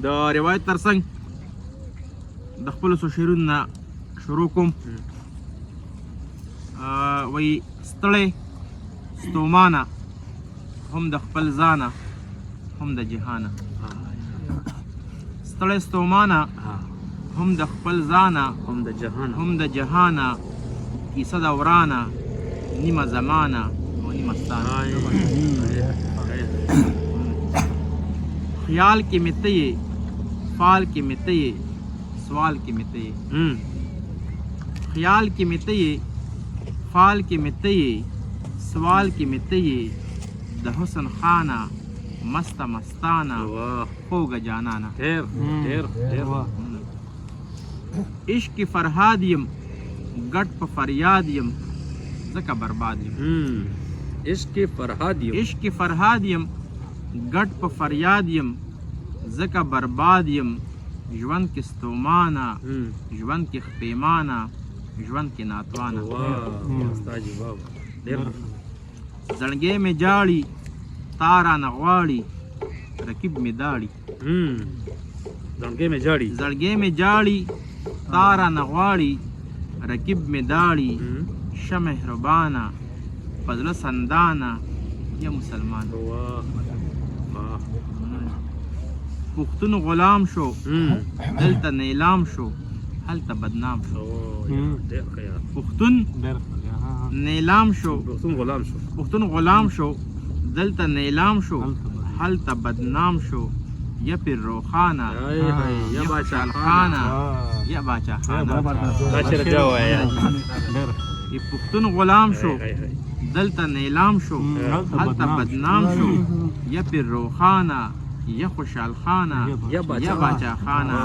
د روایت ترڅنګ د خپلو څو شعرونو نه شروع کوم. وایي ستړی ستومانه هم د خپل ځانه هم د جهانه، ستړی ستومانه هم د خپل ځانه هم د جهانه، هم د جهانه، کیسه د ورانه نیمه زمانه او نیمه ستانه. خیال کې مې ته یې، فال کې مې ته یې، سوال کې مې ته یې، خیال کې مې ته یې، فال کې مې ته یې، سوال کې مې ته یې، د حسن خانه مسته مستانه خوږه جانانه. ډېر ډېر ډېر. عشق کې فرهاد یم، ګډ په فریاد یم، ځکه برباد یم. عشق کې فرهاد یم، عشق کې فرهاد یم، ګډ په فریاد یم، ځکه برباد یم، ژوند کې ستومانه، ژوند کې خپېمانه، ژوند کې ناتوانه. زړګی مې جاړي تا رانه غواړي، رقیب مې داړي. زړګی مې جاړي، زړګی مې جاړي تا رانه غواړي، رقیب مې داړي، شه مهربانه په زړه سندانه یا مسلمان. پښتون غلام شو، دلته نیلام شو، هلته بدنام شو. پښتون نیلام شو، پښتون غلام شو، پښتون غلام شو، دلته نیلام شو، هلته بدنام شو، یا پیر روښانه، یا خوشحال خانه، یا باچا خانه. پښتون غلام شو، دلته نیلام شو، هلته بدنام شو، یا پیر روښانه، یا خوشحال خانه، یا باچا خانه.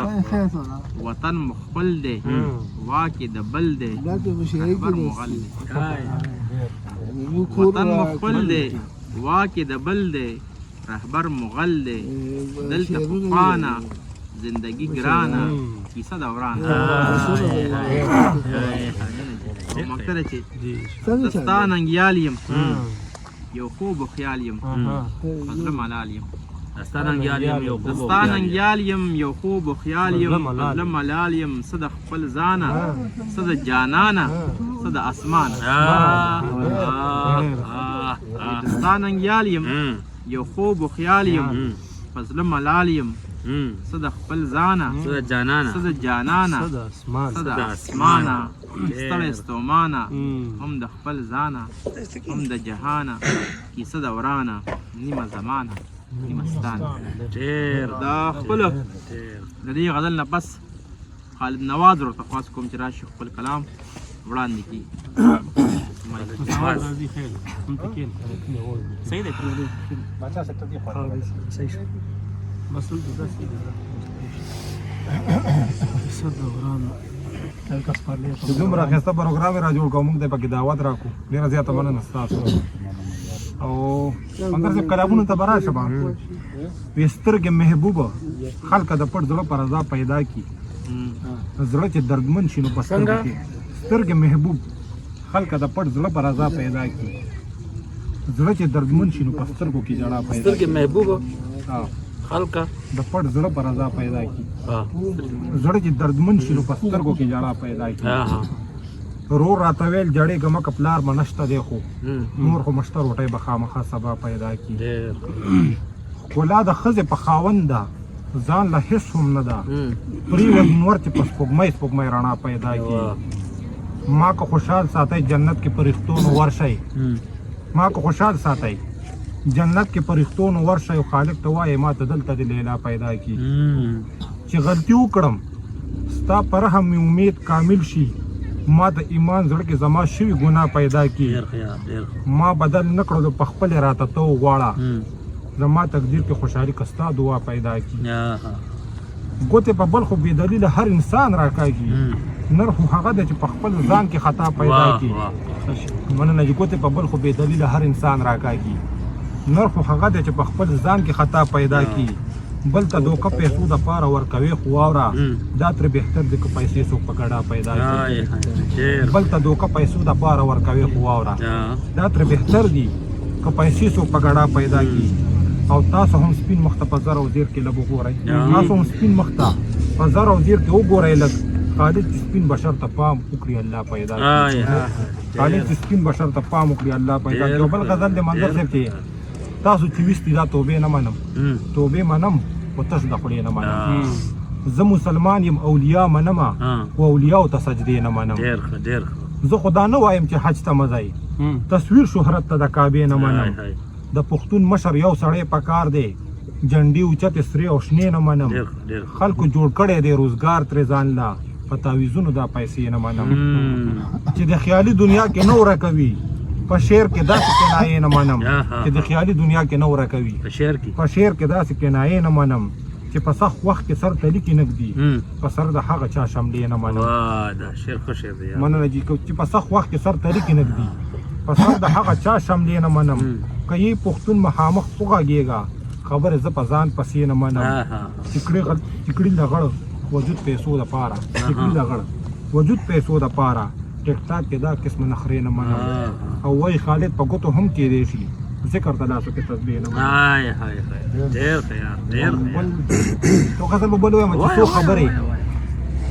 وطن مو خپل دی، واک یې د بل دی، رهبر مغل دی. وطن مو خپل دی، واک یې د بل دی، رهبر مغل دی، دلته پخوانه زندگی ګرانه، کیسه د ورانه. مکتره چې زه ستا ننګیال یم، یو خوب او خیال یم، په زړه ملال یم. ستا ننګیال یم، یو زه ستا ننګیال یم، یو خوب او خیال یم، په زړه ملال یم، څه د خپل ځانه، څه د جانانه، څه د اسمانه. زه ستا ننګیال یم، یو خوب او خیال یم، په زړه ملال یم، څه د خپل ځانه، څه د جانانه، څه د جانانه، څه د اسمانه، ستړی ستومانه هم د خپل ځانه هم د جهانه، کیسه د ورانه نیمه زمانه نیمه ستانه. د خپل د دې غزل نه پس خالد نواز ورته خواست کوم چې راشي خپل کلام وړاندې کړي. صحیح دی. چې دومره ښایسته پروګرام یې را جوړ کړ، موږ ته یې پکې دعوت راکړو، ډېره زیاته مننه ستاسو. او انګر صاحب کلامونو ته به راشم. وې سترګې محبوبه خلکه د پټ زړه په رضا پیدا کړي، زړه چې دردمن شي نو په سترګو کې. سترګې محبوب خلکه د پټ زړه په رضا پیدا کړي، زړه چې دردمن شي نو په سترګو کې ژړا پیدا سترګې محبوب خلکه د پټ زړه په رضا پیدا کړي، زړه چې دردمن شي نو په سترګو کې ژړا پیدا کړي. رور راته ویل جړېږه مه که پلار به نشته دی، خو مور خو مشته روټۍ به خامخا سبا پیدا کړي. ښکلا د ښځې په خاوند ده، ځان له هېڅ هم نه ده، پرېوځي نور چې په سپوږمۍ سپوږمۍ رڼا پیدا کړي. ما که خوشحال ساتئ جنت کې پرښتو نو ورشئ، ما که خوشحال ساتئ جنت کې پرښتو نو ورشئ، او خالق ته وایې ما ته دلته د لیلا پیدا کړي. چې غلطي وکړم ستا په رحم مې امید کامل شي، ما د ایمان زړه کې زما شوي ګناه پیدا کړي. ما بدل نه کړلو په خپلې راته ته وغواړه، زما تقدیر کې خوشحالي که ستا دعا پیدا کړي. ګوتې په بل خو بې دلیله هر انسان راکاږي، نر خو هغه دی چې په خپل ځان کې خطا پیدا کړي. مننه چې ګوتې په بل خو بې دلیله هر انسان راکاږي، نر خو هغه دی چې په خپل ځان کې خطا پیدا کړي. بل ته دوکه پیسو د پاره ورکوي خو واوره، دا تر بهتر دی که پیسې څوک په ګډا پیدا کړي. بل ته دوکه پیسو د پاره ورکوي خو واوره، دا تر بهتر دی که پیسې څوک په ګډا پیدا کړي. او تاسو هم سپین مخ ته په زر او زیر کې لږ وګورئ، تاسو هم سپین مخ ته په زر او زیر کې وګورئ لږ. خالد چې سپین بشر ته پام وکړي الله پیدا کړي، خالد چې سپین بشر ته پام وکړي الله پیدا کړي. بل غزل د منظر صاحب چې تاسو چې ویستي دا توبې نه منم، توبې منم خو تش د خولې نه منم. زه مسلمان یم اولیا منم خو اولیاو ته سجدې نه منم. زه خو دا نه وایم چې حج ته مه ځئ، تصویر شهرت ته د کعبې نه منم. د پښتون مشر یو سړی پکار دی، جنډې اوچتې سرې او شنې نه منم. خلکو جوړ کړی دی روزګار ترې ځان له، په تعویذونو دا پیسې نه منم. چې د خیالي دنیا کې نه ورکوي په شعر کې داسې کنایې نه منم. چې د خیالي دنیا کې نه ورکوي په شعر کې داسې کنایې نه منم. چې په سخت وخت کې سر ته لیکې نه ږدي، په سر د هغه چا شملې نه منم. مننه جي. چې په سخت وخت کې سر ته لیکې نه ږدي، په سر د هغه چا شملې نه منم. که یې پښتون مخامخ وغږېږه، خبرې زه په ځان پسې نه منم. چې کړي لغړ وجود پیسو دپاره، چې کړي لغړ وجود پیسو دپاره، ټیک ټاک کې دا قسم نخرې نه منم. او وایي خالد په ګوتو هم کېدی شي، ذکر ته لاسو کې تسبیح نه منم. یو غزل به بل وایم چې څو خبرې،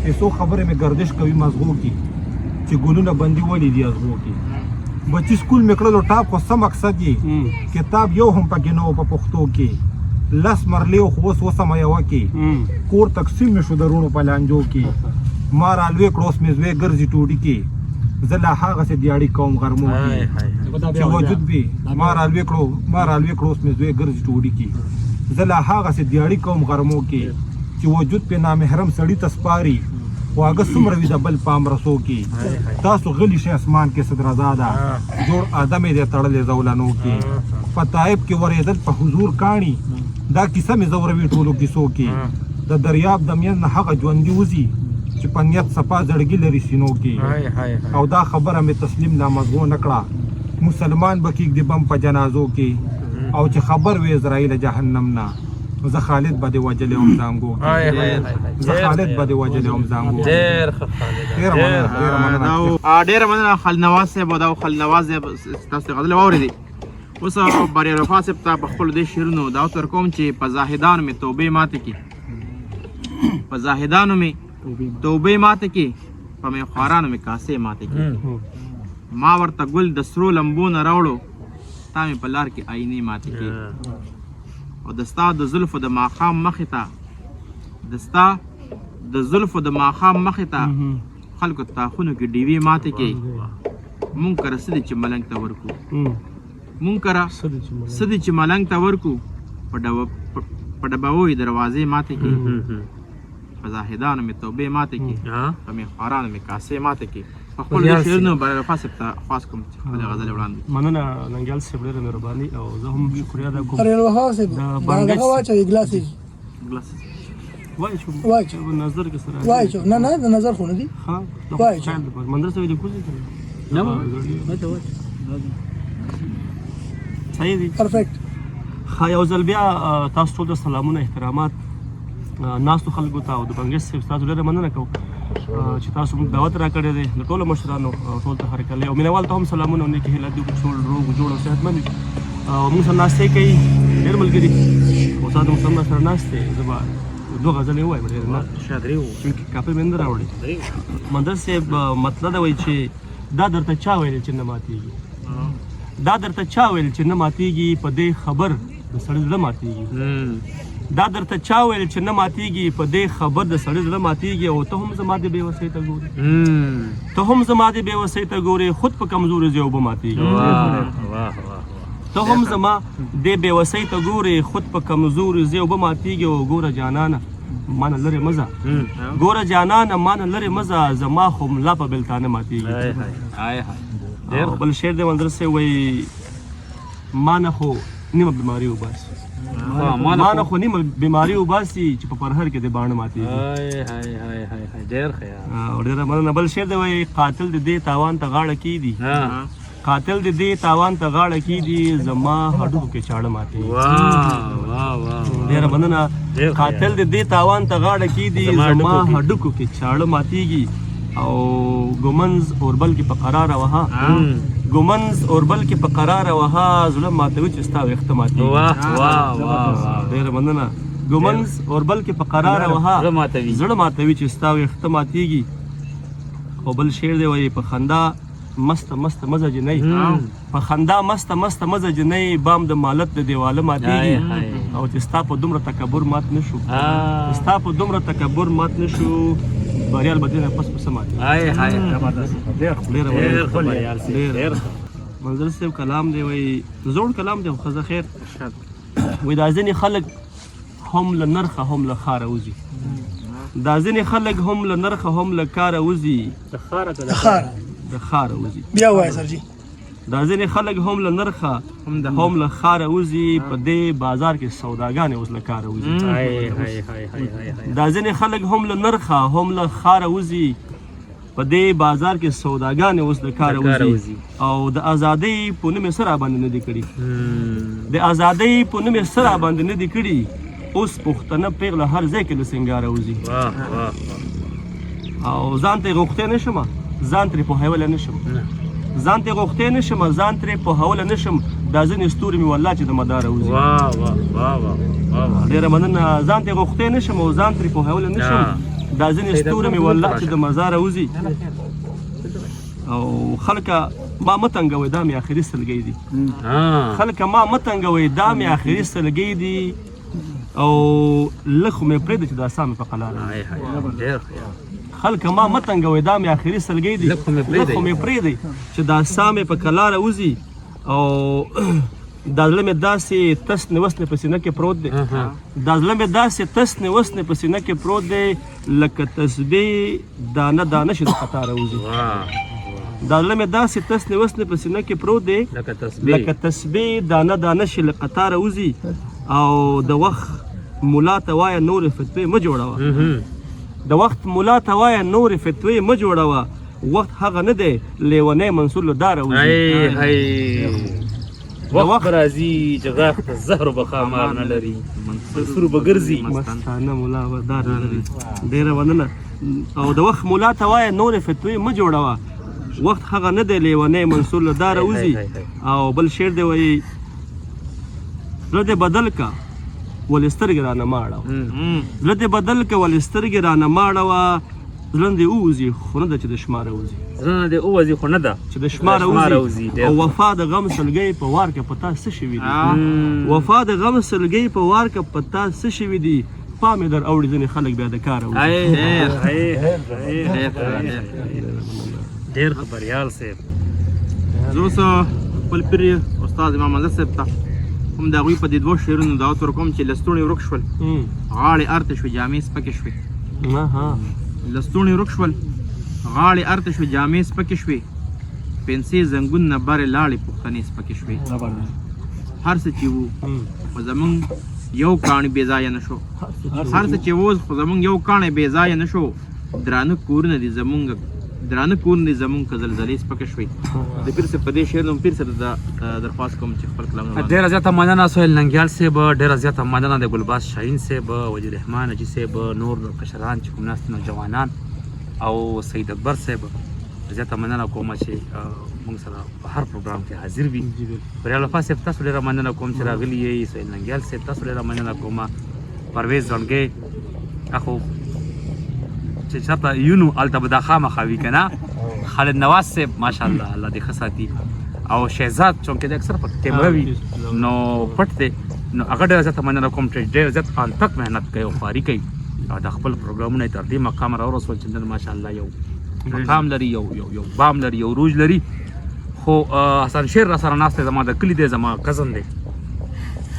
چې څو خبرې مې ګردش کوي مزغو کې، چې ګلونه بندي ولې دي ازغو کې. بچي سکول مې کړلو ټاپ خو څه مقصد یې، کتاب یو هم پکې نه و په پښتو کې. لس مرلې خو اوس وسمه یوه کې، کور تقسیم مې شو د روڼو په لانجو کې. ما رالوی کړو اوس مې زوی ګرځي ټوډي کې، زه لا هغسې دیاړي کوم غرمو کې. چې وجود بې ما رالوی کړو، ما رالوی کړو اوس مې زوی ګرځي ټوډي کې، زه لا هغسې دیاړي کوم غرمو کې. چې وجود پې نامحرم سړي ته سپاري، خواږه څومره وي د بل پام رسو کې. تاسو غلي شئ اسمان کې څه درزا ده، جوړ ادم یې دی تړلی زولنو کې. په طایب کې ورېدل په حضور کاڼي، دا کیسه مې ځوروي ټولو کیسو کې. د دریاب د مینځ نه هغه ژوندي وځي، چې په نیت صفا زړګي لري سینو کې. او دا خبره مې تسلیم لا مزغو نه کړه، مسلمان به کېږدي بم په جنازو کې. او چې خبر وي عزراییله جهنم نه، زه خالد به دې وژلی وم زانګو کې. زه خالد به دې وژلی وم زانګو کې. ډېره مننه، ډېره مننه. ډېره مننه خالد نواز صاحب. دا خالد نواز صاحب تاسو غزل واورېدې. اوس بریال وفا صاحب ته په خپلو دې شعرونو دعوت ورکوم چې په زاهدانو مې توبې ماتې کړي، په زاهدانو مې توبې ماتې کړي، په میخوارانو مې کاسې ماتې کړي. ما ورته ګل د سرو لمبو نه راوړو، تا مې په لار کې آینې ماتې کړي. او د ستا د زلفو د ماښام مخې ته، د ستا د زلفو د ماښام مخې ته خلکو تاخونو کې ډیوې ماتې کړي. مونږ کره څه دي چې ملنګ ته ورکو، مونږ کره څه دي چې ملنګ ته ورکو، په ډبوو یې دروازې ماتې کړي. په زاهدانو مې توبې ماتې کړي، په میخوارانو مې کاسې ماتې کړي. په خپلو دې شعرونو بریال وفا صاحب ته خواست کوم چې خپلې غزلې وړاندې کړي. مننه ننګیال صاحب، ډېره مهرباني. او زه هم شکریه ادا کوم. بریال وفا صاحب، دا دغه واچوي ګلاسې. وایي چې وایي چې نظر کې سره وایي چې نه نه د نظر خو نه دي. ها وایي چې منظر صاحب دې کوزي نه صحیح دي، پرفیکټ. ښه یو ځل بیا تاسو ټول ته سلامونه احترامات ناستو خلکو ته او د بنګش صاحب تاسو ډېره مننه کوم چې تاسو موږ دعوت راکړی دی. د ټولو مشرانو ټول ته هرکلی او مینهوال ته هم سلامونه او نیکې هیله دي چې ټول روغ جوړ او صحتمند وي. او موږ سره ناستې کوي ډېر ملګري استاد مسلمان سره ناست دی. زه به دوه غزلې ووایم، ډېر نه، چونکې کاپي مې نه راوړې. منظر صاحب مطلب دا وایي چې دا درته چا ویل چې نه ماتېږي، دا درته چا ویل چې نه ماتېږي، په دې خبر د سړي زړه ماتېږي. دا درته چا ویل چې نه ماتېږي، په دې خبر د سړي زړه ماتېږي. او ته هم زما دې بېوسۍ ته ګورې، ته هم زما دې بېوسۍ ته ګورې، خود په کمزوري ځای اوبه ماتېږي. ته هم زما دې بېوسۍ ته ګورې، خود په کمزوري ځای اوبه ماتېږي. او ګوره جانانه مانه لرې مه ځه، ګوره جانانه مانه لرې مه ځه، زما خو ملا په بېلتانه ماتېږي. بل شعر دی منظر صاحب وایي مانه خو نیمه بیماري وباسي، مانه خو نیمه بیماري وباسي چې په پرهر کې د باڼه ماتېږي. ډېره مننه. بل شعر دی وایي قاتل د دې تاوان ته غاړه کېږدي، قاتل د دې تاوان ته غاړه کېږدي، زما هډوکو کې چاړه ماتېږي. ډېره مننه. قاتل د دې تاوان ته غاړه کېږدي، زما هډوکو کې چاړه ماتېږي. او ګمنز اوربل کې په قراره وه، ګومنز اوربل کې په قراره وها، زړه ماتوي چې ستا ویښته ماتېږي. واه واه واه واه. ډېره مننه. ګومنز اوربل کې په قراره وها، زړه ماتوي. زړه ماتوي چې ستا ویښته ماتېږي. او بل شعر دی وایي، په خندا مسته مسته مزه جنۍ، په خندا مسته مسته مزه جنۍ، بام د مالت د دیواله ماتېږي. او چې ستا په دومره تکبر مات نه شو، چې ستا په دومره تکبر مات نه شو، بریال به دې نه پس په څه ماتېږي. هاي هاي. ډېر ډېره ډېر مننه. ښه بریال صاحب، ډېر. ډېر ښه. منزل صاحب کلام دی وایي، زوړ کلام دی خو ښځه خیر وایي، دا ځینې خلک هم له نرخه هم له ښاره وځي، دا ځینې خلک هم له نرخه هم له کاره وځي. د ښاره که د ښاره؟ د ښاره وځي. بیا وایه سر جی. دا ځینې خلک هم له نرخه هم له ښاره وځي، په دې بازار کې سوداګانې اوس له کاره وځي. هاي هاي هاي هاي هاي هاي. دا ځینې خلک هم له نرخه هم له ښاره وځي، په دې بازار کې سوداګانې اوس له کاره له کاره وځي. وځي. او د ازادۍ په نوم یې څه راباندې نه دي کړي، د ازادۍ په نوم یې څه راباندې نه دي کړي، اوس پښتنه پېغله هر ځای کې له سینګاره وځي. واه واه. او ځان ته یې غوښتی نه شم، ځان ترې پوهولی نه شم، ځان ته یې غوښتی نه شم، ځان ترې پوهولی نه شم، دا ځینې ستوري مې والله چې د مداره وځي. واه واه واه واه واه واه. ډېره مننه. ځان ته یې غوښتی نه شم او ځان ترې پوهولی نه شم، دا ځینې ستوري مې والله چې د مزاره وځي. او خلکه ما مه تنګوئ، دا مې اخري سلګۍ دي. خلکه ما مه تنګوئ، دا مې اخري سلګۍ دي، او لږ خو مې پرېږده چې دا ساه مې په قلاره وي. هاي هاي، ډېر ښه. خلکه ما مه تنګوئ، دا مې اخري سلګۍ دي، لږ خو مې پرېږدئ. لږ خو مې پرېږدئ چې دا ساه مې په قلاره وځي. او دا زړه مې داسې تسنې وسنې په سینه کې پروت دی، دا زړه مې داسې تسنې وسنې په سینه کې پروت دی، لکه تسبیح دانه دانه شي د قطاره وځي. دا زړه مې داسې تسنې وسنې په سینه کې پروت دی، لکه تسبیح، لکه تسبیح دانه دانه شي له قطاره وځي. او د وخت ملا ته وایه نورې فتوې مه جوړوه، د وخت ملا ته وایه نورې فتوې مه جوړوه، وخت هغه نه دی لیونی منصور له داره وځي. هاي وخت راځي چې غاښ ته زهر به ښامار نه لري، منصور به ګرځي. مستانه ملا به دار نه لري. ډېره مننه. او د وخت ملا ته وایه نورې فتوې مه جوړوه، وخت هغه نه دی لیونی منصور له داره وځي. او بل شعر دی وایي، زړه دې بدل که ولې سترګې رانه ماړه، زړه دې بدل که ولې سترګې رانه ماړه وه، زړه دې ووځي خو نه ده چې د شماره وځي، زړه دې ووځي خو نه ده چې د شماره وځي. او وفا د غم سلګۍ په وار کې په تا څه شوي دي، وفا د غم سلګۍ په وار کې په تا څه شوي دي، پام یې در اوړي ځینې خلک بیا د کاره وځي. ډېر خبریال صاحب. زه اوس خپل پیر استاد امام منظر صاحب ته هم د هغوی په دې دوو شعرونو دعوت ورکوم چې لستوڼي ورک شول، غاړې ارته شوې، جامې سپکې شوې. لستوڼي ورک شول، غاړې ارته شوې، جامې سپکې شوې، پنسې زنګون نه برې لاړې، پښتنې سپکې شوې. هر څه چې وو خو زمونږ یو کاڼی بې ځایه نه شو، هر څه چې وو خو زمونږ یو کاڼی بې ځایه نه شو، درانه کورونه دي زمونږ، درانه کورونه دي زمونږ که زلزلې سپکې شوې. د پیر صاحب په دې شعر نوم پیر صاحب ته درخواست کوم چې خپل کلام وړاندې. ډېره زیاته مننه سهیل ننګیال صاحب، ډېره زیاته مننه د ګلباز شاهین صاحب، وزیر رحمان حاجي صاحب، نور کشران چې کوم ناست نوجوانان او سید اکبر صاحب، زیاته مننه کوم چې موږ سره په هر پروګرام کې حاضر وي. بریال وفا صاحب تاسو ډېره مننه کوم چې راغلي یئ. سهیل ننګیال صاحب تاسو ډېره مننه کوم. پرویز زړګی اخو چې چېرته یونو هلته به دا خامخا وي که نه. خالد نواز صاحب ماشاءالله الله دې ښه ساتي. او شهزاد چونکې دی اکثر په کیمره وي نو پټ دی، نو هغه ډېره زیاته مننه کوم چې ډېر زیات انتک محنت کوي او خواري کوي او د خپل پروګرامونه یې تر دې مقامه راورسول چې نن ماشاءالله یو مقام لري، یو یو یو بام لري، یو روج لري. خو حسن شیر را سره ناست دی، زما د کلي دی، زما کزن دی،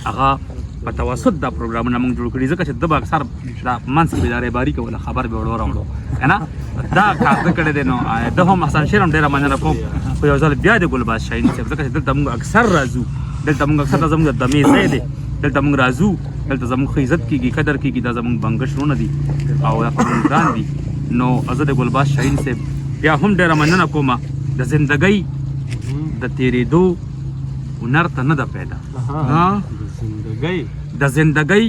هغه په توسط دا پروګرامونه موږ جوړ کړي، ځکه چې ده به اکثر دا منځ کې به دا ریباري کوله، خبر به وړو راوړو که نه، دا کار ده کړی دی. نو ده هم حسن شیر هم ډېره مننه کوم. خو یو ځل بیا د ګلباز شاهین صاحب، ځکه چې دلته موږ اکثر راځو، دلته موږ اکثر زموږ د دمې ځای دی، دلته موږ راځو، دلته زموږ ښه عزت کېږي، قدر کېږي، دا زموږ بنګش وروڼه دي او دا زموږ ګران دي. نو زه د ګلباز شاهین صاحب بیا هم ډېره مننه کوم. د زندګۍ د تېرېدو هنر ته نه ده پیدا، د زندګۍ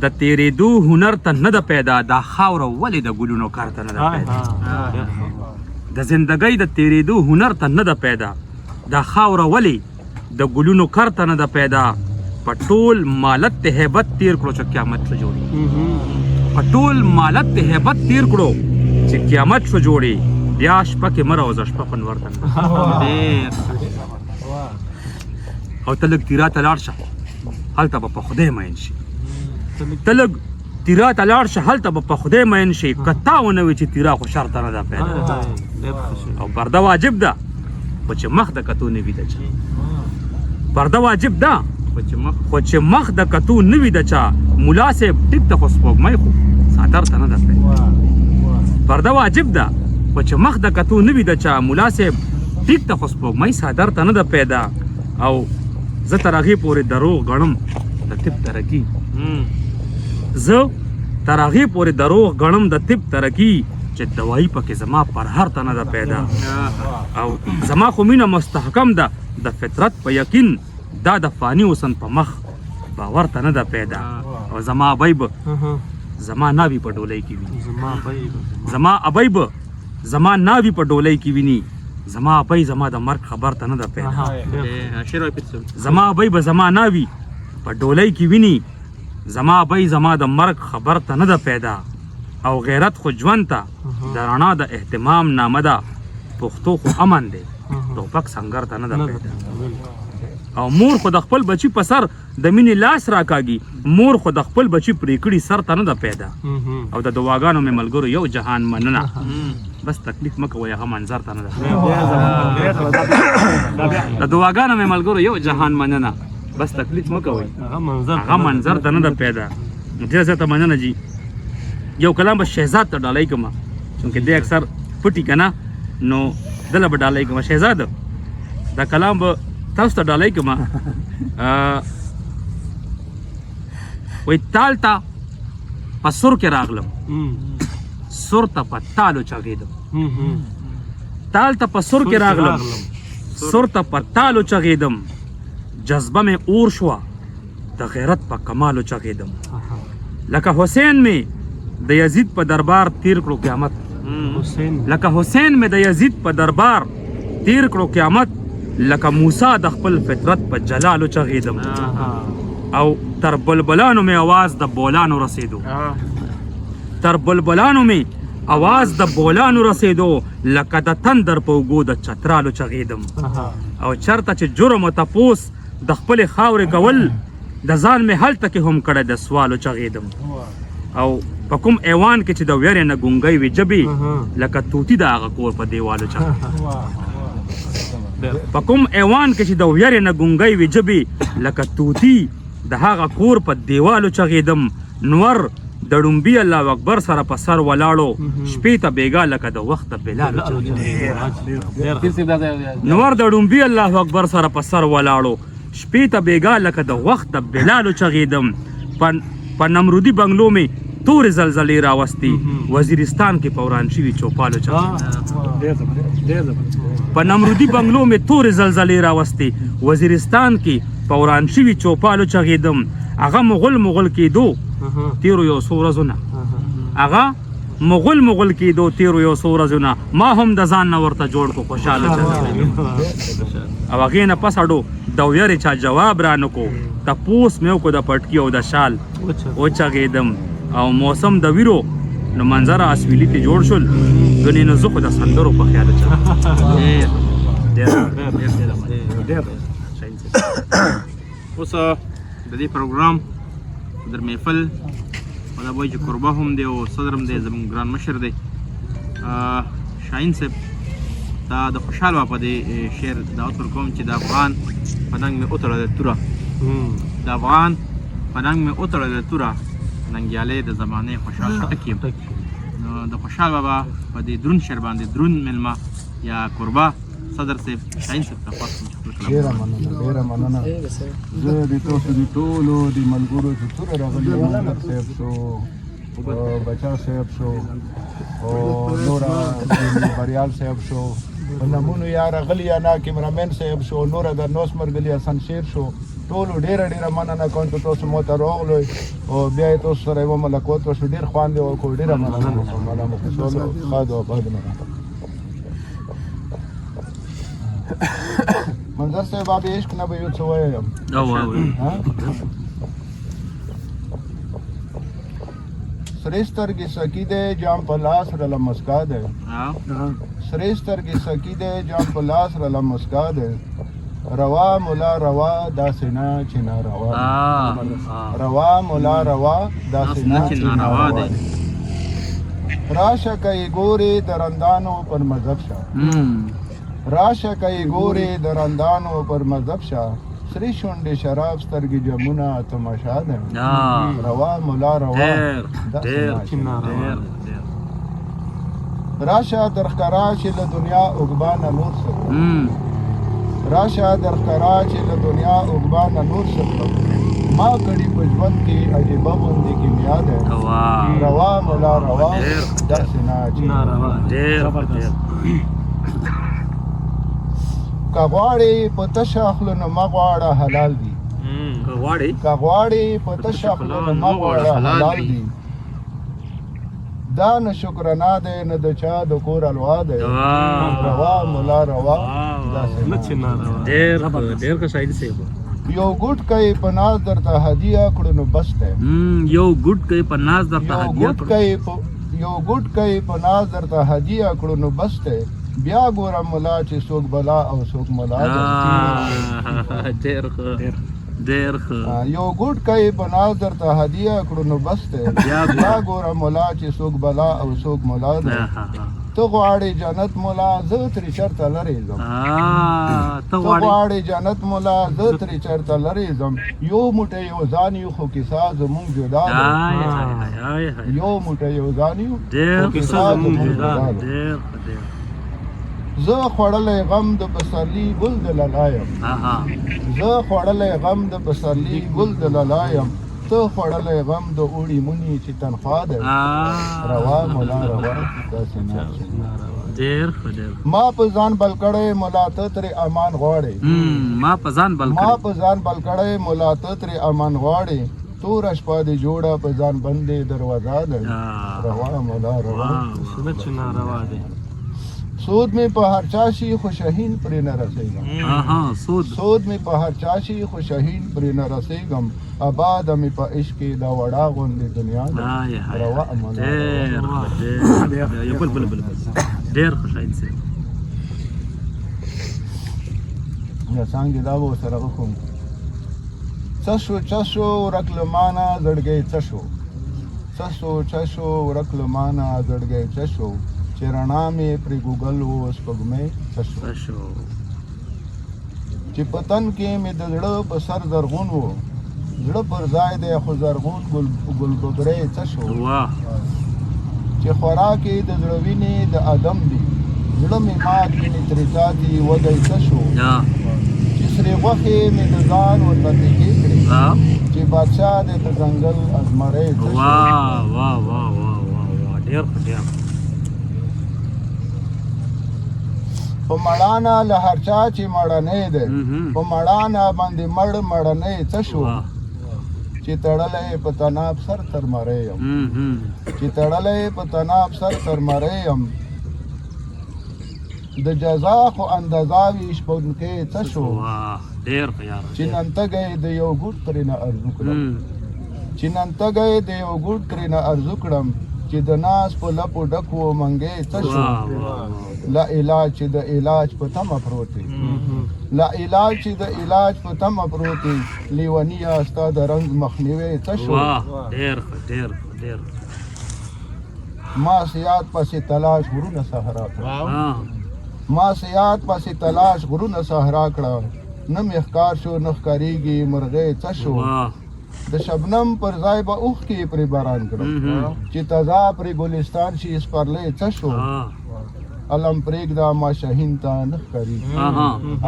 د تېرېدو هنر ته نه ده پیدا، دا خاوره ولې د ګلونو کار ته نه ده پیدا، د زندګۍ د تېرېدو هنر ته نه ده پیدا، دا خاوره ولې د ګلونو کرته نه ده پیدا، په ټول مالت ته هیبت تیر کړو چې قیامت شو جوړي، په ټول مالت ته هیبت تیر کړو چې قیامت شو جوړي، بیا شپه کې مه راوځه، شپه خو نور ته نه. او ته لږ تیرا ته لاړ شه، هلته به په خدای مین شي. ته لږ تیرا ته لاړ شه، هلته به په خدای مین شي، که تا ونه وي چې تیرا خو شرطه نه ده پیدا. او پرده واجب ده خو چې مخ د کتو نه وي د چا، پرده واجب ده خو چې مخ د کتو نه وي د چا. مولا صاحب ټیک ته خو سپوږمۍ خو څادر ته نه ده پیدا. پرده واجب ده خو چې مخ د کتو نه وي د چا، مولا صاحب ټیک ته خو سپوږمۍ څادر ته نه ده پیدا. او زه تر هغې پورې دروغ ګڼم د طب ترقي، زه تر هغې پورې دروغ ګڼم د طب ترقي چې دوایي پکې زما پر هر ته نه ده پیدا. او زما خو مینه مستحکم ده د فطرت په یقین، دا د فاني حسن په مخ باور ته نه ده پیدا. او زما ابۍ به زما ناوي په ډولۍ کې ویني، زما ابۍ به زما ناوي په ډولۍ کې ویني، زما ابۍ زما د مرګ خبر ته نه ده پیدا. زما ابۍ به زما ناوي په ډولۍ کې ویني، زما ابۍ زما د مرګ خبر ته نه ده پیدا. او غیرت خو ژوند ته د رڼا د اهتمام نامه ده، پښتو خو امن دی ټوپک سنګر ته نه ده پیدا. او مور خو د خپل بچي په سر د مینې لاس راکاږي، مور خو د خپل بچي پرې کړي سر ته نه ده پیدا. او د دعاګانو مې ملګرو یو جهان مننه، بس تکلیف مه کوئ هغه منظر ته نه ده. د دعاګانو مې ملګرو یو جهان مننه، بس تکلیف مه کوئ هغه منظر ته نه ده پیدا. ډېره زیاته مننه جی. یو کلام به شهزاد ته ډالۍ کوم، چونکې دی اکثر پټي که نه، نو دله به ډالۍ کوم. شهزاد دا کلام به تاسو ته ډالۍ کوم. وایي تال ته په سر کې راغلم، سر ته په تالو چغېدم، تال ته په سر کې راغلم، سر ته په تالو چغېدم، جذبه مې اور شوه د غیرت په کمالو چغېدم، لکه حسین مې د یزید په دربار تیر کړو قیامت، لکه حسین مې د یزید په دربار تیر کړو قیامت، لکه موسی د خپل فطرت په جلالو چغېدم. او تر بلبلانو مې اواز د بولانو رسېدو، تر بلبلانو مې اواز د بولانو رسېدو، لکه د تندر په اوږو د چترالو چغېدم. او چرته چې جرم او تپوس د خپلې خاورې کول، د ځان مې هلته کې هم کړی د سوالو چغېدم. او په کوم ایوان کې چې د ویرې نه ګونګۍ وي ژبې، لکه طوطي د هغه کور په دیوالو چغېدم. په کوم ایوان کې چې د ویرې نه ګونګۍ وي ژبې، لکه طوطي د هغه کور په دیوالو چغېدم. نور د ړومبي الله اکبر سره په سر ولاړو، شپې ته بېګا لکه د وخت د بلالو چغېدم. نور د ړومبي الله اکبر سره په سر ولاړو، شپې ته بېګا لکه د وخت د بلالو چغېدم. په نمرودي بنګلو مې تورې زلزلې راوستې، وزیرستان کې په وران شوي چوپالو چغېدم. په نمرودي بنګلو مې تورې زلزلې راوستې، وزیرستان کې په وران شوي چوپالو چغېدم. هغه مغل مغل کېدو تېرو یو څو ورځو نه، هغه مغل مغل کېدو تېرو یو څو ورځو نه، ما هم د ځان نه ورته جوړ کړو خوشحاله چغېدم. او هغې نه پس اډو د ویرې چا جواب رانه کو، تپوس مې وکړو د پټکي او د شال وچغېدم. او موسم د ویرو نو منظره اسویلي ته جوړ شول، ګنې نو زه خو د سندرو په خیال چغېدم. اوس د دې پروګرام در محفل او دا وایي چې کوربه هم دی او صدر هم دی، زموږ ګران مشر دی شاهین صاحب دا د خوشحال بابا په دې شعر دعوت ورکوم چې د افغان په ننګ مې وتړله توره، د افغان په ننګ مې وتړله توره، ننګیالی د زمانې خوشحال خټک یم. نو د خوشحال بابا په دې درون شعر باندې درون مېلمه یا کوربه صدر صاحب شاهین صاحب ته خواست کوم چې خپل کلام ډېره مننه، ډېره مننه. زه د تاسو د ټولو د ملګرو چې څومره راغلي وو، منظر صاحب شو، بچا صاحب شو، او نوره بریال صاحب شو، په نمونو یا راغلي یا نه، کیمرامین صاحب شو، نوره د نوس مرګلي حسن شیر شو، ټولو ډېره ډېره مننه کوم چې تاسو مو ته راغلئ او بیا یې تاسو سره یوه ملاقات وشو. ډېر خوند یې وکړ، ډېره مننه کوم. الله مو خوشحاله، ښاد او آباد لره. منظر صاحب اب عشق نه به یو څه وایم. او او سرې سترګې سکی دی جام په لاس رله مسکا دی. سرې سترګې سکی دی جام په لاس رله مسکا دی. روا مولا روا داسې نه چې ناروا. روا مولا روا داسې نه چې ناروا دی. راشه که یې ګورې د رندانو پر مذهب شه. راشه که یې ګورې د رندانو پر مذهب شه. سرې شونډې شراب سترګې جمونه تماشا ده. روا مولا روا داسې نه چې راشه درښکرا چې له دنیا عقبا نه نور څه کړم. راشه درښکرا چې له دنیا عقبا نه نور څه کړم. ما کړي په ژوند کې عجیبه غوندې کیمیا ده. روا مولا روا داسې نه چې ناروا. ډېر. که غواړې په تشه خوله نو مه غواړه حلال دي. غواړي که غواړې په تشه خوله نو مه غواړه حلال دي. دا نه شکرنا دی نه د چا د کور الوا دی. روا مولا روا داسې نه چې ناروا. ډېر ډېر ښه شاهین صاحب. یو ګوټ کوي په ناز درته هدیه کړو نو بس دی. یو ګوټ کوي په ناز درته هدیه کړو. یو ګوټ کوي په ناز درته هدیه کړو نو بس دی. بیا ګوره مولا چې څوک بلا او څوک مولا دی. ډېر ښه ډېر ښه. یو ګوټ کوي په ناز درته هدیه کړو نو بس دی. بیا ګوره مولا چې څوک بلا او څوک مولا دی. ته غواړې جنت مولا زه ترې چېرته لرې ځم. ته غواړې جنت مولا زه ترې چېرته لرې ځم. یو موټی یو ځان یو خو کیسه زموږ جدا ده. یو موټی یو ځان یو خو کیسه زموږ جدا ده. زه خوړلی غم د پسرلي ګل د لالا یم. زه خوړلی غم د پسرلي ګل د لالا یم. ته خوړلی غم د اوړي موني چې تنخوا ده. روا مولا روا داسې نه. ډېر ښه ډېر. ما په ځان بل کړی مولا ته ترې امان غواړې. ما په ځان بل ما په ځان بل کړی مولا ته ترې امان غواړې. توره شپه دې جوړه په ځان بندې دروازه ده. روا مولا روا نه چې ناروا دی. سود مې په هر چا شي خو شاهین پرې نه رسېږم. سود مې په هر چا شي خو شاهین پرې نه رسېږم. آباده مې په عشق کې دا وړا غوندې دنیا ده. روا مولا ډېر بل بل ډېر ښه شاهین صاحب. څنګه دا به ورسره وکړم. څه شو څه شو ورک له مانه زړګی څه شو. څه شو څه شو ورک له مانه زړګی څه شو. چې رڼا مې پرې ګوګل و سپوږمۍ څه شو. چې په تن کې مې د زړه په سر زرغون و. زړه پر ځای دی خو زرغون ګل ببرۍ څه شو. چې خوراک یې د زړه وینې د ادم دي. زړه مې مات وینې ترې څاڅي وږی څه شو. چې سرې غوښې مې د ځان ورته تیکې کړې. چې بادشاه دی د ځنګل ازمری څه شو. واه واه واه واه واه ډېر ښه ډېر. په مړانه له هر چا چې مړنی دی. په مړانه باندې مړ مړنی څه شو. چې تړلی په تناب سر تر مرۍ یم. چې تړلی په تناب سر تر مرۍ یم. د جزا خو اندازه وي شپونکی څه شو. چې نن تږی د یو ګوټ ترې نه ارزو کړم. چې نن تږی د یو ګوټ ترې نه ارزو کړم. چې د ناز په لپو ډک و منګی څه شو. لا علاج چې د علاج په تمه پروت دی. لا علاج چې د علاج په تمه پروت دی. لیونیه ستا د رنځ مخنیوی څه شو. ډېر ښه ډېر ډېر. ما سیاد پسې تلاش غرونه صحرا کړه. ما سیاد پسې تلاش غرونه صحرا کړه. نه مې ښکار شو نه ښکارېږي مرغۍ څه شو. د شبنم پر ځای به اوښکې پرې باران کړم. چې تازه پرې ګلستان شي سپرلی څه شو. علم پرېږده ما شاهین ته نه ښکارېږي.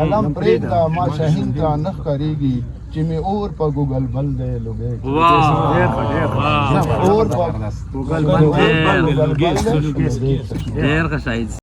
علم پرېږده ما شاهین ته نه ښکارېږي. چې مې اور په ګوګل بل دی لوګی. اور په ګوګل بل دی لوګی. ډېر ښه شاهین.